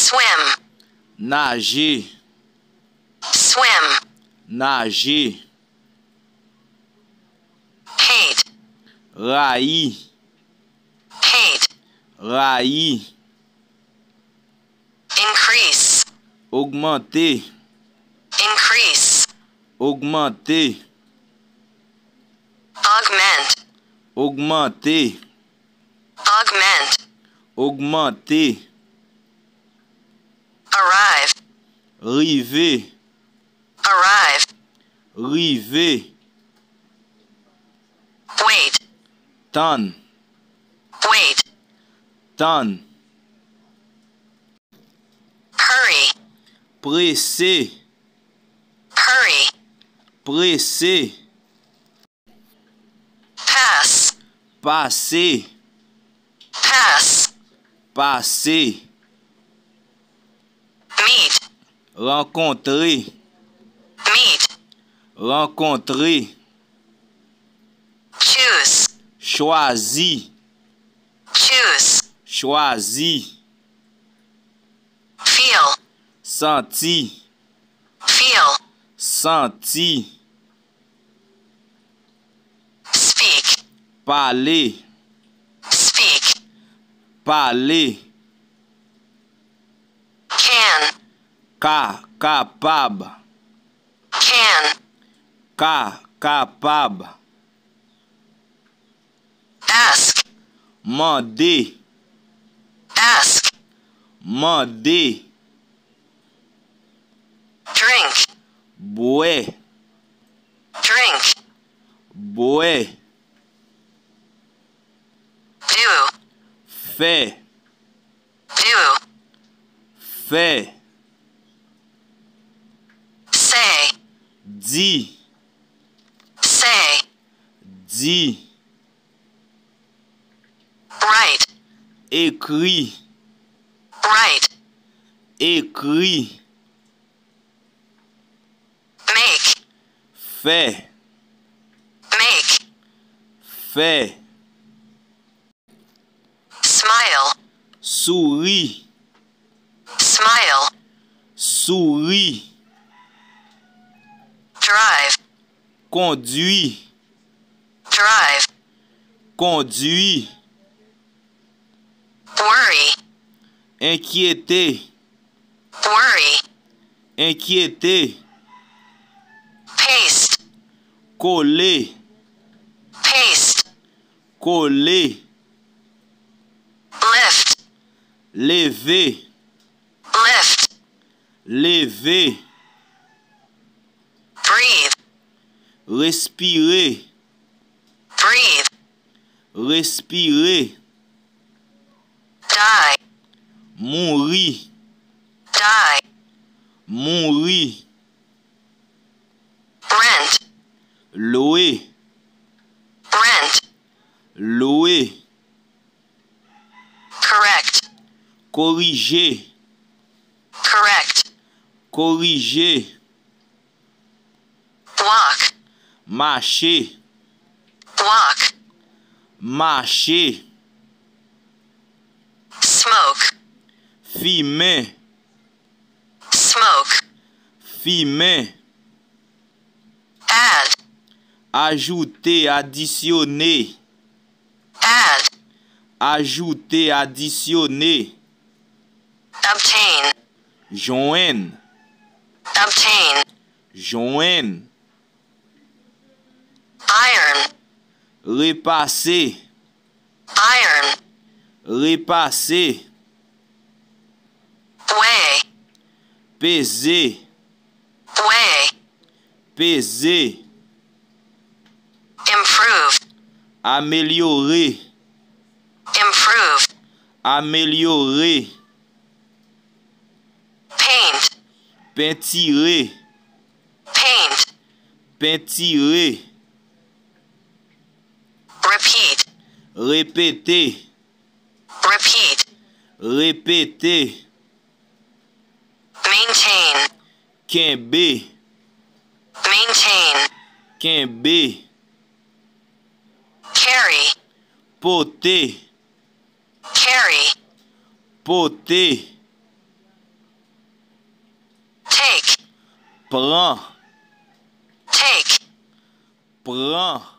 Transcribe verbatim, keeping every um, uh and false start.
Swim. Naje. Swim. Naje. Hate. Rayi. Hate. Rayi. Increase. Ogmante. Increase. Ogmante. Augment. Ogmante. Augment. Ogmante. Arrive. Rive. Arrive. Rive. Wait. Tann. Wait. Tann. Hurry. Prese. Hurry. Prese. Pass. Pase. Pass. Pase. Meet. Rankontre. Meet. Rankontre. Choose. Chwazi. Choose. Chwazi. Feel. Santi. Feel. Santi. Speak. Pale. Speak. Pale. Can. Ka, kapab. Can. Ka, kapab. Ask. Mande. Ask. Mande. Drink. Bwè. Drink. Bwè. Do. Fè. Do. Fè. Say. Di. Say. Di. Write. Ekri. Write. Ekri. Make. Fè. Make. Fè. Smile. Souri. Smile. Souri. Drive. Kondui. Drive. Kondui. Worry. Enkyete. Worry. Enkyete. Paste. Kole. Paste. Kole. Lift. Leve. Lift. Leve. Breathe. Respire. Breathe. Respire. Die. Mouri. Die. Mouri. Rent. Lwe. Rent. Lwe. Correct. Korije. Correct. Korije. Walk. Mache. Walk. Mache. Smoke. Fimen. Smoke. Fimen. Add. Ajoute, adisyone. Add. Ajoute, adisyone. Obtain. Jwenn. Obtain. Jwenn. Iron. Repase. Iron. Repase. Weigh. Peze. Weigh. Peze. Improve. Amelyore. Improve. Amelyore. Paint. Pentire. Paint. Pentire. Repeat. Repete. Repeat. Repete. Maintain. Kenbe. Maintain. Kenbe. Carry. Pote. Carry. Pote. Pran. Take. Pran.